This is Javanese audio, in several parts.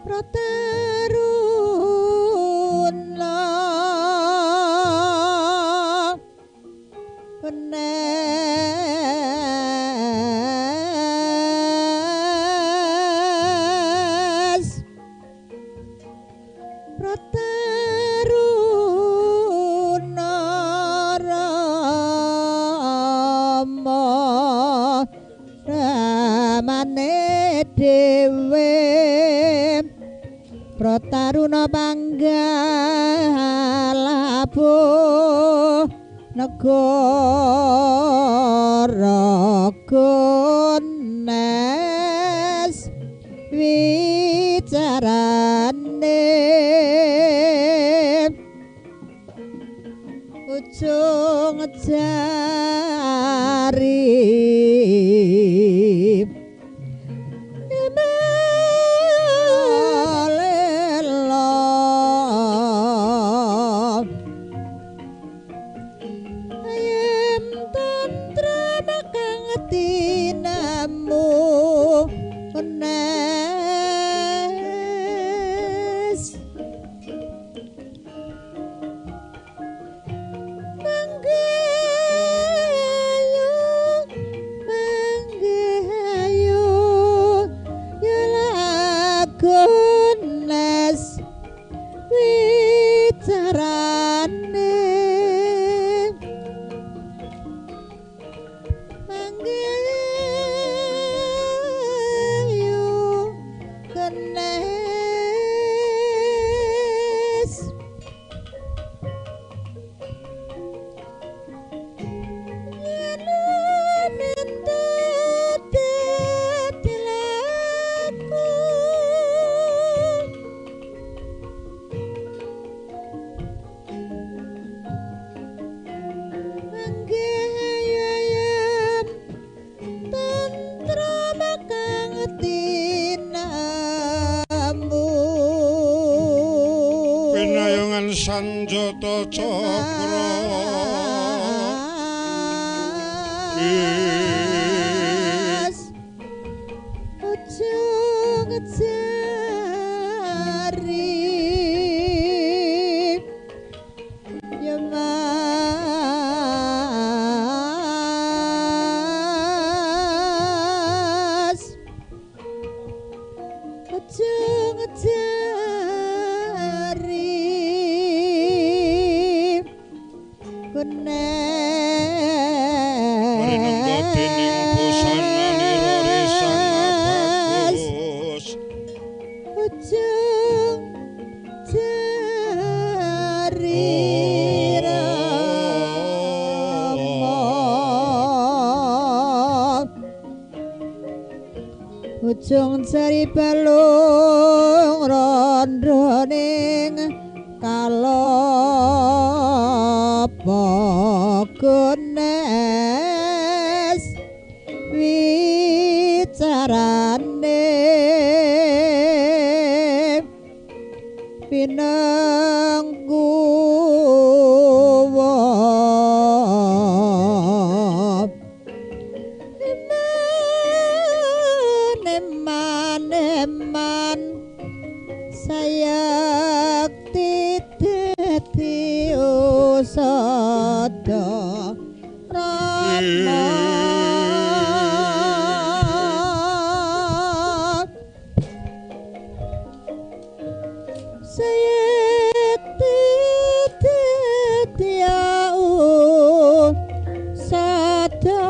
Prataruna Kenes Prataruna Rama Ramane dhewe Prataruna panggalabuh negara Kenes wicarane ujung jari Sanjata cakra ujung jari ya Mas ujung jari Rinengga dening busana risang bagus ujung jari Rama ujung jari balung rondo ning kalapa Kenes wicarane pinengku eman eman sayekti dadi usada Rama sayekti dadi usada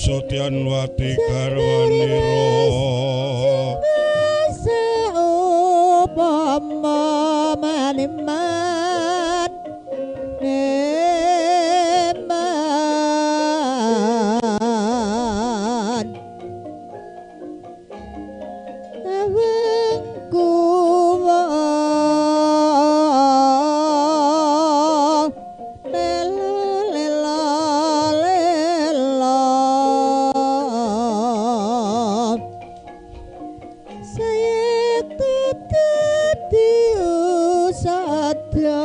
Satyanwati garwanira saupama maniman neman aweng kuwa lelo lelo sayekti dadi usada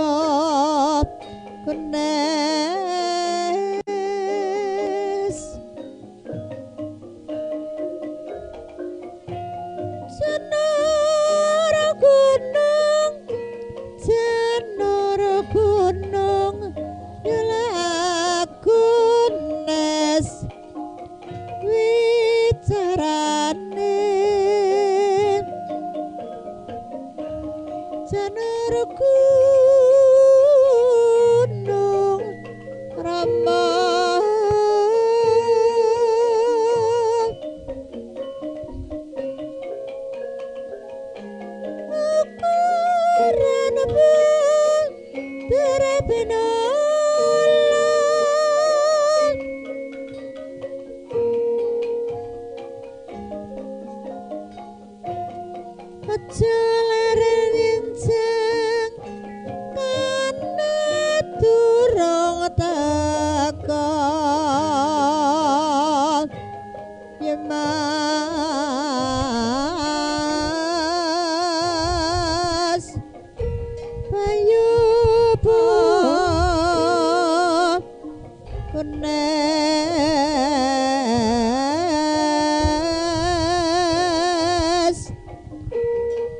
kenes Janara gunung Janara gunung Yulakunes wicarane Janara gunung Rama ukuran bendera Aja leren nyincang kana durung teka ya Mas Bayu Kunes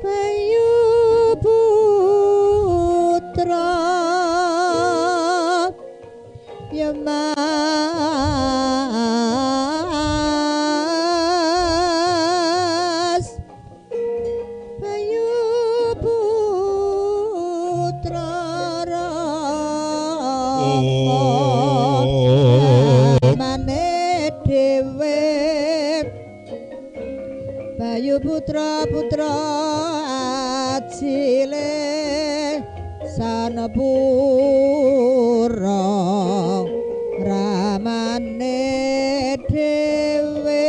Bayu Putra ya Mas Bayu Putra Rama ramane dhewe Bayu Putra putra ajile sanapura ramane dhewe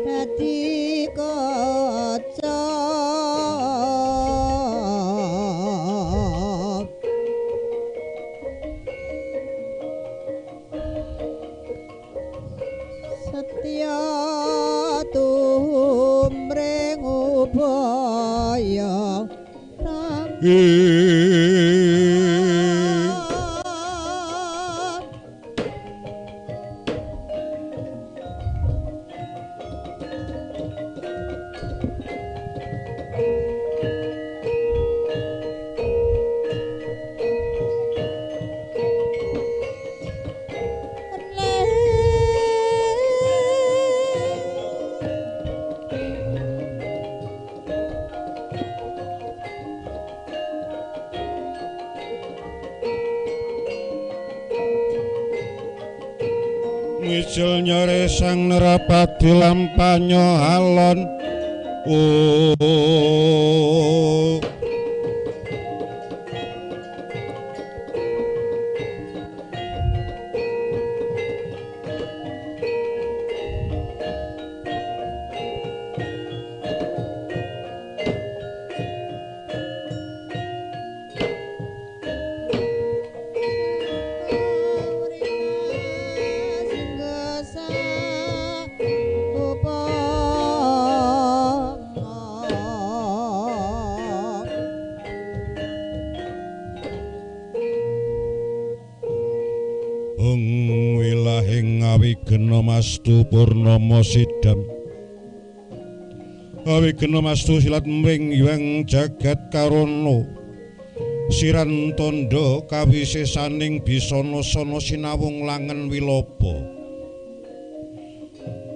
dadi kaca Setya tumring ubaya Rama Ngijil nyore sang nerapati lampanyo alon. Oh. Awigena mastu purnama sidam awigena mastu silat mring hyang jagat karana siran tandha kawisesaning bisana sana sinawung langen wilapa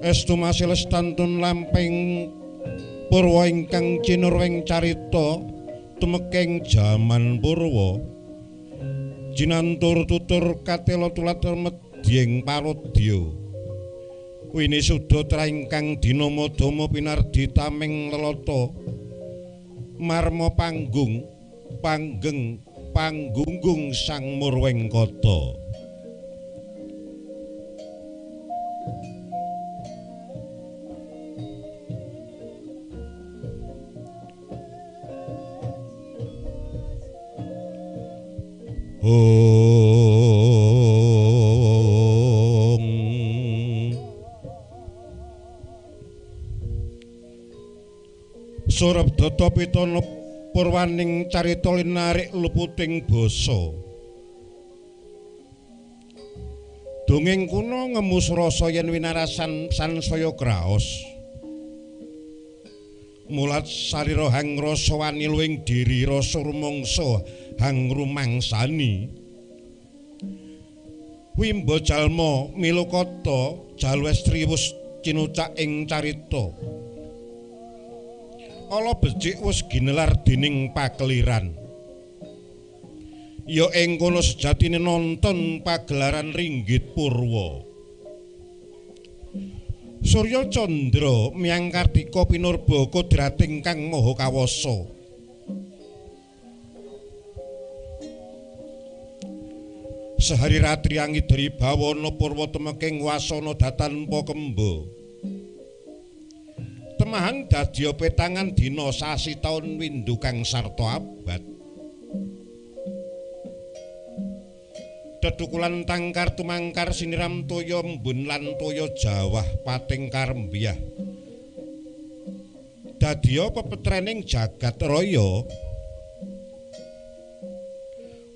estu masiles tantun lamping purwa ingkang cinurwing carita tumeking jaman purwa jinantur tutur katela tulat remet wadying parodya. Winisuda trah ingkang dinama-dama pinardi tameng lelata. Marma panggung panggeng panggunggung sang Murwengkata. Surab data pitana purwaning carita linarik luputing basa. Dongeng kuno ngemus rasa yen winarasan sansaya kraos. Mulat sarira hang rasa wani luwing diri rasa rumangsa hang rumangsani. Wimba jalma milukata jalwestri wus cinucak ing carita. Ala becik wus ginelar dening pakeliran. Ya ing kono sejatine nonton pagelaran ringgit purwa. Surya Candra miyang Kartika pinurba kodrating kang maha kawasa. Sehari ratri angidri bawana purwa temeking wasana datanpa kemba. Temahan dadya petangan dina sasi taun windu kang sarta abad. Tetukulan tangkar tumangkar siniram toya embun lan toya jawah pating karembiah. Dadya pepetrening jagat raya.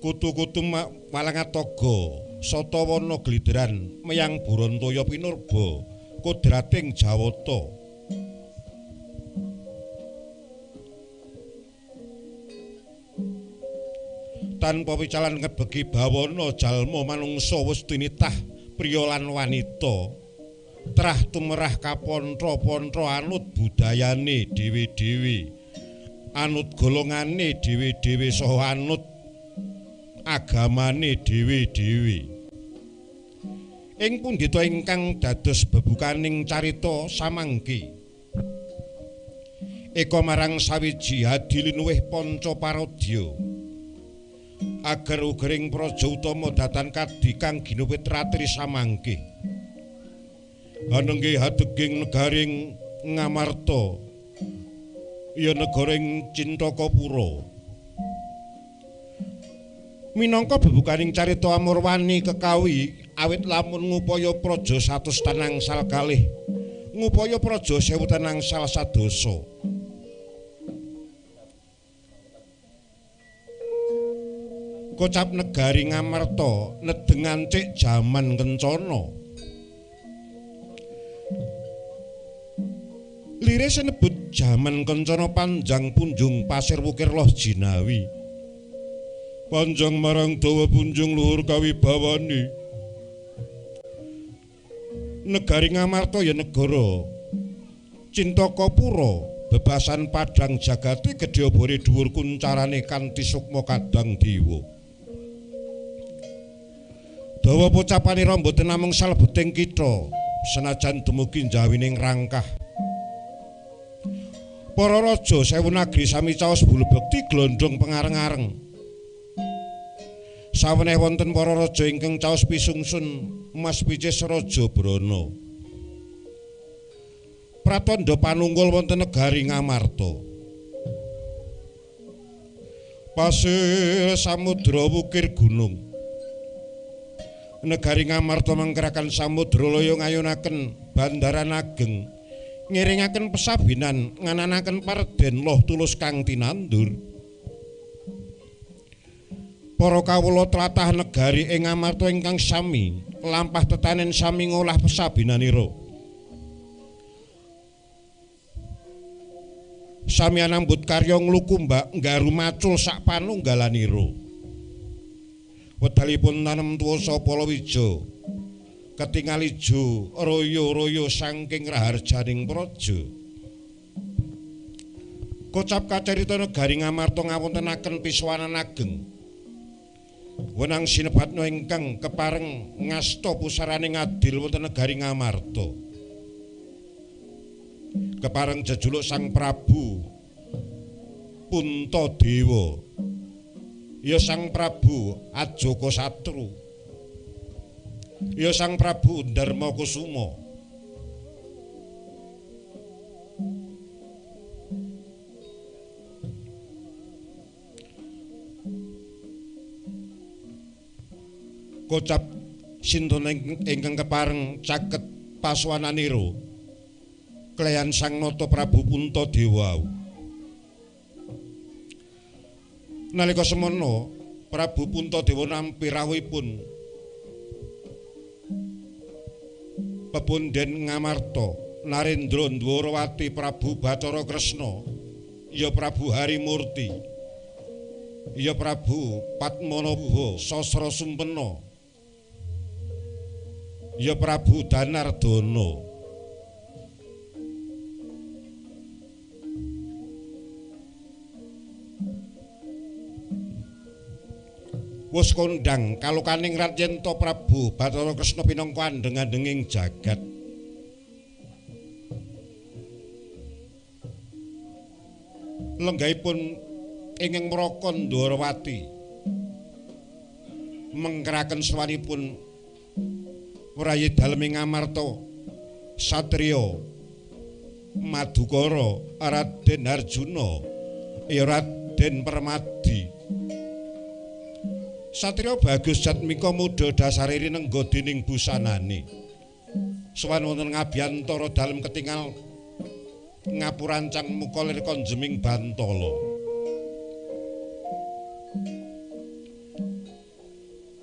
Kutu-kutu walangatoga satawana glideran meyang Burontaya pinurba kodrating Jawata. Tanpa wicalan ngebegi bawana jalma manungsa wis tinitah priya lan wanita trah tumerah kapontra-pontra anut budayane dhewe-dhewe, anut golongane dhewe-dhewe saha anut agamane dhewe-dhewe. Ing pundhita ingkang dados bebukaning carita samangke eka marang sawiji hadi linuwih panca parodya. Agar ugering praja utama datan kadi kang ginupit ratri samangke. Anengge hadeging negaring Ngamarta ya negaring Cintakapura. Minangka bebukaning carita Amurwani kekawi awit lamun ngupaya praja 100 tan angsal kalih, ngupaya praja 1000 tan angsal sadasa. Kocap negari Ngamarta nedeng ancik jaman kencana. Lire sinebut jaman kencana panjang punjung pasir wukir loh jinawi. Panjang marang dawa punjung luhur kawibawani. Negari Ngamarta ya negara Cintakapura, bebasan padang jagati gedhe obore dhuwur kuncarane kanthi sukma kadang dewa. Dawa pocapanira mboten namung salebeting kitha, senajan dumugi njawining rangkah. Para raja sewu nagri sami caos bulu bekti glondhong pengareng-areng. Saweneh wonten para raja ingkang caos pisungsun Mas Picis Raja Brana. Pratandha panunggul wonten negari Ngamarta. Pasir samudra wukir gunung. Negari Ngamarta mangkerakan samudra laya ngayunaken bandaran ageng, ngiringaken pesabinan ngananaken parden loh tulus kang tinandur. Para kawula tlatah negari ing Ngamarta ingkang sami lampah tetanen sami ngolah pesabinanira. Sami anambut karya nglukumbak nggaru macul sak panunggalanira. Wedalipun tanem tuwasa palawija ketingal ijo royo-royo saking raharjaning praja. Kocap kacarita negari Ngamarta ngawontenaken piswanan ageng. Wenang sinebatna ingkang kepareng ngasta pusarane ngadil wonten negari Ngamarta. Kepareng jejuluk Sang Prabu Puntadewa. Ya Sang Prabu Ajaka Satru. Ya Sang Prabu Darmakusuma. Kocap sinten ingkang kepareng caket pasuwananira kleyan Sang Nata Prabu Puntadewa. Nalika semana Prabu Puntadewa nampi rawuhipun pepunden Ngamarta Narendra Ndwarawati Prabu Bathara Kresna, ya Prabu Harimurti, ya Prabu Padmanabha Sasra Sumpena, ya Prabu Danardana. Wus kondang kalukaning Radyenta Prabu Bathara Kresna pinangka andheng-andhenging jagat. Lenggahipun ingkang mraka Ndwarawati mengkeraken swanipun wrayi dalem ing Ngamarta satriya Madukara Raden Arjuna ya Raden Permadi. Satriya Bagus Jatmika mudha dasare rinengga dening busanane. Sowan wonten ngabiyantara dalem ketingal ngapurancang muka lir konjeming bantala.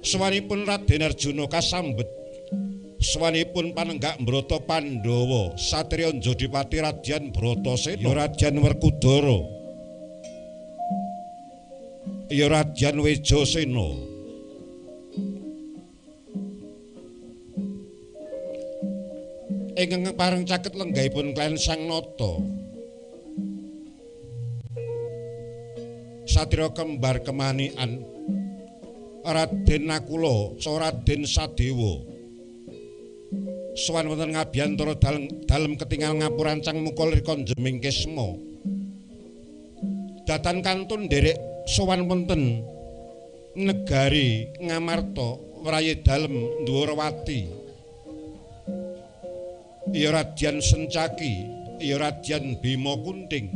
Sowanipun Raden Arjuna kasambet sowanipun panenggak Brata Pandhawa satriya Jodipati Radyan Bratasena ya Radyan Werkudara ya Radyan Wejasena. Ingkang pareng caket lenggahipun kaliyan Sang Nata satriya kembar kemanikan Raden Nakula saha Raden Sadewa. Sowan wonten ngabiyantara dalem ketingal ngapurancang muka lir konjeming kisma. Datan kantun nderek sowan wonten negari Ngamarta wrayi dalem Ndwarawati. Ya Radyan Sencaki, ya Radyan Bima Kunting.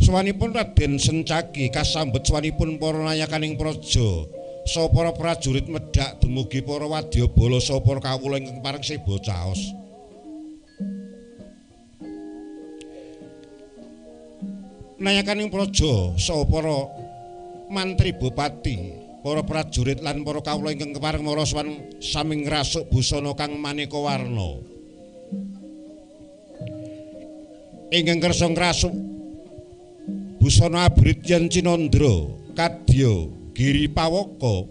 Sowanipun Raden Sencaki kasambet sowanipun para nayakaning praja saha para prajurit medhak dumugi para wadyabala saha para kawula ingkang pareng seba caos. Nayakaning praja saha para mantri bupati, para prajurit lan para kawula ingkang kepareng mara sowan sami ngrasuk busana kang maneka warna. Ingkang kersa ngrasuk busana abrit yen Cinandra kadya Giri Pawaka,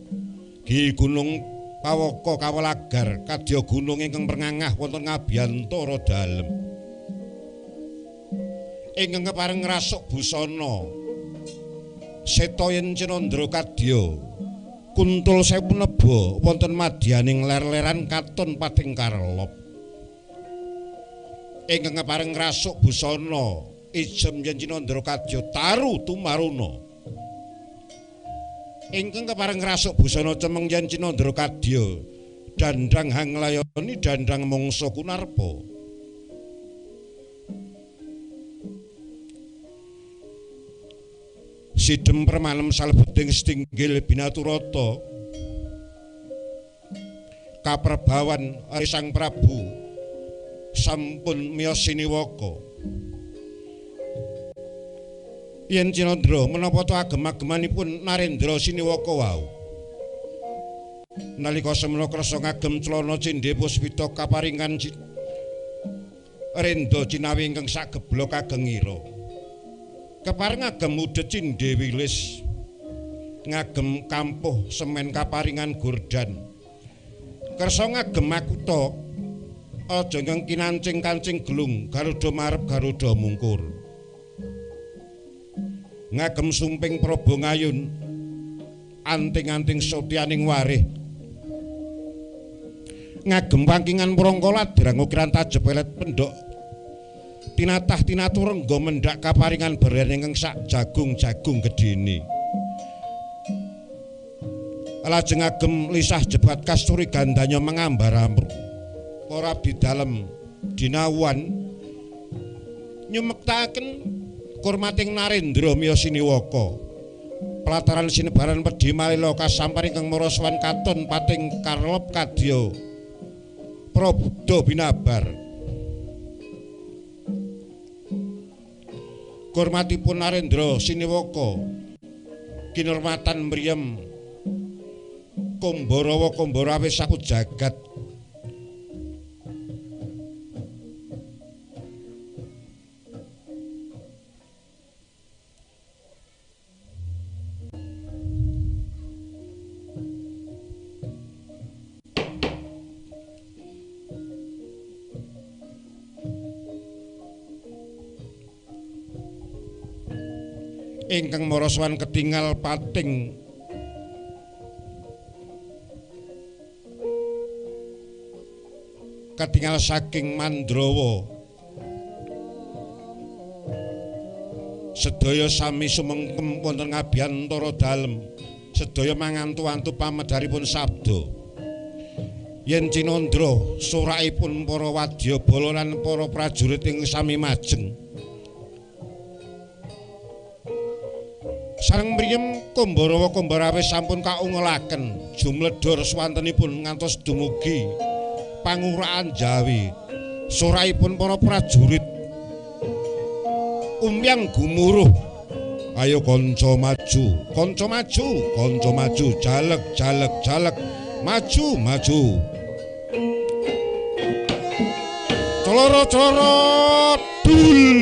Giri Gunung Pawaka kawelagar kadya gunung ingkang prengangah wonten ngabiyantara dalem. Ingkang kepareng ngrasuk busana seta yen Cinandra kadya kuntul sewu neba wonten madyaning ler-leran katon pating karlop. Ingkang kepareng ngrasuk busana ijem yen Cinandra kadya taru tumaruna. Ingkang kepareng ngrasuk busana cemeng yen Cinandra kadya dandang hanglayoni dandang mangsa kunarpa. Sidem permanem salebeting setinggil binaturata kaprabawan Sang Prabu sampun miyos siniwaka. Yen Cinandra menapa to agem-agemanipun Narendra siniwaka wau. Nalika semana kersa ngagem celana cindhe puspita kaparingan rendha cinawi ingkang sageblok ageng ira. Kepareng ngagem udhet cindhe wilis, ngagem kampuh semen kaparingan gurdan. Kersa ngagem makutha aja ingkang kinancing kancing gelung garuda marep garuda mungkur. Ngagem sumping Prabu Ngayun anting-anting sotyaning warih. Ngagem wangkingan prangka ladrang ukiran tajepelet pendhok tinatah tinaturengga mendhak kaparingan berlian ingkang sak jagung-jagung gedhene. Lajeng ngagem lisah jebat kasturi gandanya mengambar para abdi dalem dinawuan nyumektakaken kurmating Narendra miyos siniwaka. Pelataran sinebaran pedhi malila kasampar ingkang marasuwan katon pating karlep kadya prabda binabar. Kurmatipun Narendra siniwaka kinurmatan mriyem Kumbarawa kumbarawe sapu jagat. Ingkang marasuwan ketingal pating ketingal saking Mandrawa. Sedaya sami sumengkem wonten ngabiyantara dalem. Sedaya mangantu-antu pamedharipun sabda. Yen cinandra sorakipun para wadyabala lan para prajurit ing sami majeng. Sareng mriyem Kumbarawa kumbarawe sampun kaungelaken jumledor swantenipun ngantos dumugi panguraan Jawi. Soraipun para prajurit umyang gumuruh. Ayo kanca maju, kanca maju, kanca maju, jalek jalek jalek, maju maju. Celoro celoro dul.